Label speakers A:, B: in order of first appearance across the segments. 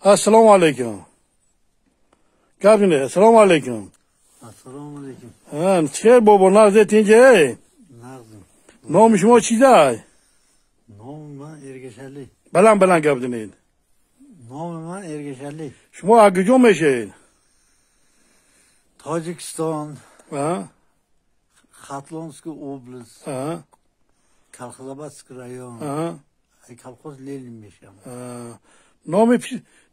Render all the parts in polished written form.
A: Ассалому алайкум. Гап не, ассалому алайкум.
B: Ассалому алайкум.
A: Чӣ бобо, нағзе, тинҷе?
B: Нағзим.
A: Номи шумо чизай?
B: Номи ман Эргашали.
A: Баланд баланд гап занед.
B: Номи ман Эргашали.
A: Шумо аз куҷо мешавед?
B: Тоҷикистон. Хатлонская область. Колхозабадский район. Колхоз Ленин мешавам.
A: Номи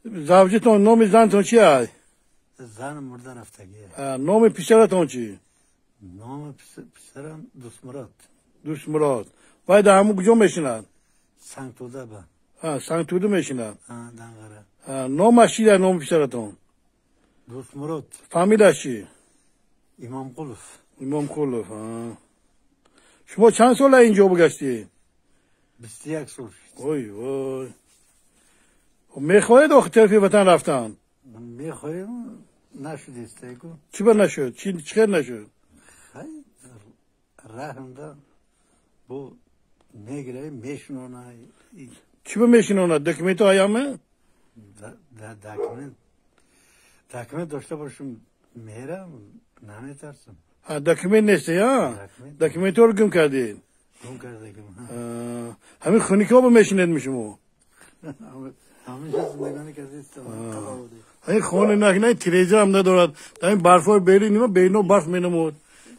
A: завҷатон, номи занатон чи ай?
B: Занам мурда рафтагӣ.
A: Номи писаратон чӣ?
B: Номи писарам Дустмурод.
A: Дустмурод. Вай дар ҳамун куҷо мешинад?
B: Сангтуда ба.
A: Сангтуда мешинад.
B: Данғара.
A: Номаш чи дар номи писаратон?
B: Дустмурод.
A: Фамилияш чӣ?
B: Имомқулов.
A: Имомқулов. Шумо чанд сола инҷо бугаштед?
B: 21 сол шуд.
A: Ой вой. Мехоҳед охи тарафи ватан рафтан?
B: Мехоҳем, нашудистегу.
A: Чӣ ба нашуд? Чӣ хел нашуд?
B: Хай, раҳмда бу мегирай, мешинона.
A: Чӣ ба мешинона? Документҳо аяме?
B: Документ дошта бошам, мерам, наметарсам.
A: Документ нест, я? Документҳоро гум кардед?
B: Гум кардагим.
A: Ҳамин хуникҳо ба мешинед шумо? Ин хона накна, тиреза ҳам надорад. Дар ин барфҳои берин нима берино барф менамуд.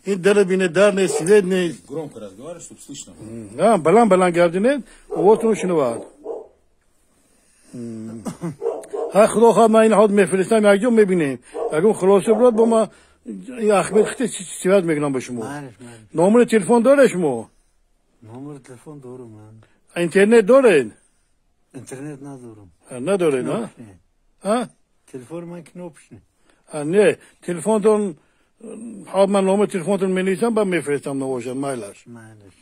A: Ин дара бине, дар нест, свет нест.
C: Громко разговаривай, чтобы слышно было.
A: Баланд баланд гап занед, овозтон шунавад. Ха, худо хоҳад, ман ин ҳод мефиристам, якҷо мебинем. Ягон хулоса бурад, бо ма Ахмед хите связ мекунам ба шумо. Номери телефон доред шумо?
B: Номери телефон дорам ман.
A: Интернет доред?
B: Интернет надорам.
A: Надоред, а? А?
B: Телефон ман кнопочный.
A: Не, телефонтон, ҳа, ман номери телефонтон менависам, ба мефиристам, набошад, майлаш.
B: Майлаш.